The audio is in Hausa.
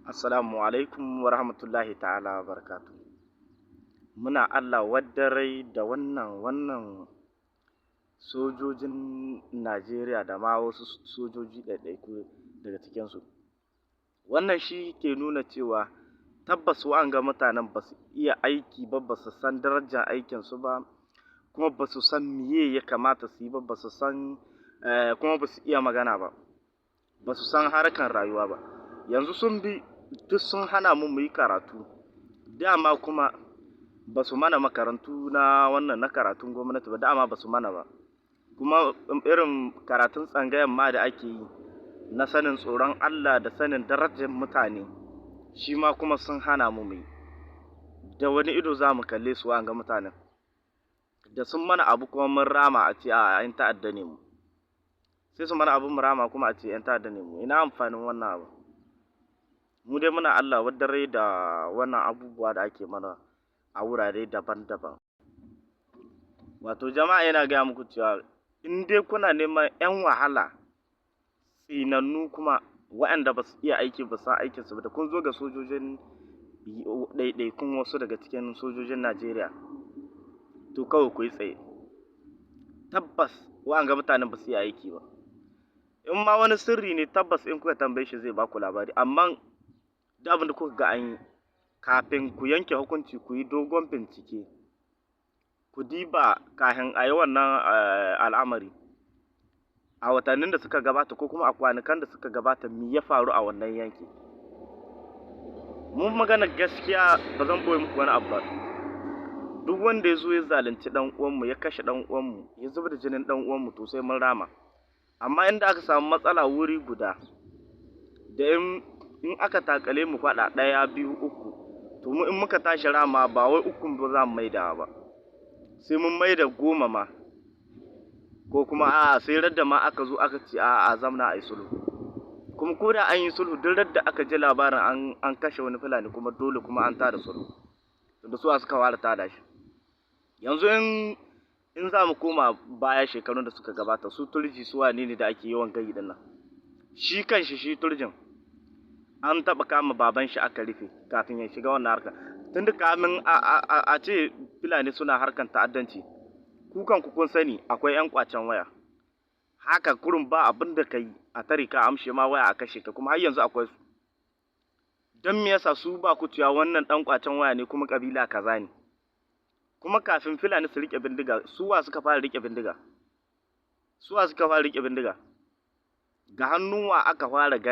Assalamu alaikum wa rahmatullahi ta'ala wa barakatuh. Muna Allah wadarai da wannan sojojin Najeriya da ma wasu sojoji ɗaiɗaiku daga cikinsu. Wannan shi ke nuna cewa tabbas wa'anga mutanen ba su iya aiki ba, ba su san darajar aikinsu ba, kuma ba su san miye ya kamata su yi ba, ba su san kuma ba su iya magana ba, ba su san harkar rayuwa ba. Yanzu sun bi duk sun hana mu mu yi karatu, dama kuma ba su mana makarantu na wannan na karatun gwamnati ba, dama ba su mana ba. Kuma irin karatun tsangayan ma da ake yi na sanin tsoron Allah da sanin darajar mutane, shi ma kuma sun hana mu mu yi. Da wani ido za mu kalle su wa'anga mutanen? Da sun mana abu kuma mun rama, a ce a'a, 'yan ta'adda ne mu. Sai su mana abu mu rama, kuma a ce 'yan ta'adda ne mu. Ina amfanin wannan abu? Mu dai muna Allah wadarai da wannan abubuwa da ake mana a wurare daban-daban. Wato jama'a, yana gaya muku cewa in dai kuna neman 'yan wahala, tsinannu, kuma waɗanda ba su iya aiki ba, san aikinsu ba, da kun zo ga sojojin, ɗaiɗaikun wasu daga cikin sojojin Najeriya, to kawai ku yi tsaye. Tabbas wa'anga mutanen ba su iya aiki ba. In ma wani sirri ne, tabbas in kuka tambaye shi zai ba ku labari. Amma duk abin da kuka ga an yi, kafin ku yanke hukunci, ku yi dogon bincike, ku diba kafin a yi wannan al'amari, a watannin da suka gabata ko kuma a kwanakan da suka gabata, me ya faru a wannan yanki. Mun magana gaskiya, ba zan boye muku wani abu ba. Duk wanda ya zo ya zalunci ɗan uwanmu, ya kashe ɗan uwanmu, ya zubar da jinin ɗan uwanmu, to sai mun rama. Amma inda aka samu matsala wuri guda, da in aka takale mu faɗa ɗaya, biyu, uku, to mu in muka tashi rama, ba wai ukun ba za mu maidawa ba, sai mun maida 10 ma, ko kuma a'a, sai radda ma aka zo aka ce a'a, a zamna a yi sulhu. Kuma ko da an yi sulhu, duk radda aka ji labarin an kashe wani Fulani, kuma dole kuma an tada sulhu, da su suka fara tada shi. Yanzu in za mu koma baya, shekarun da suka gabata, su Turji, su wane ne da ake yawan gayi din nan, shi kanshi shi Turjin an taɓa kama baban shi aka rufe kafin ya shiga wannan harka. Tun da kamin a ce Fulani suna harkan ta'addanci, ku kanku kun sani akwai 'yan kwacen waya. Haka kurun ba abin da ka yi, a tare ka, amshe ma waya, a kashe ka. Kuma har yanzu akwai su. Don me yasa su ba ku cewa wannan dan kwacen waya ne, kuma kabila kaza ne? Kuma kafin Fulani su rike bindiga, su wa suka fara rike bindiga? Su wa suka fara rike bindiga? Ga hannun wa aka fara ganin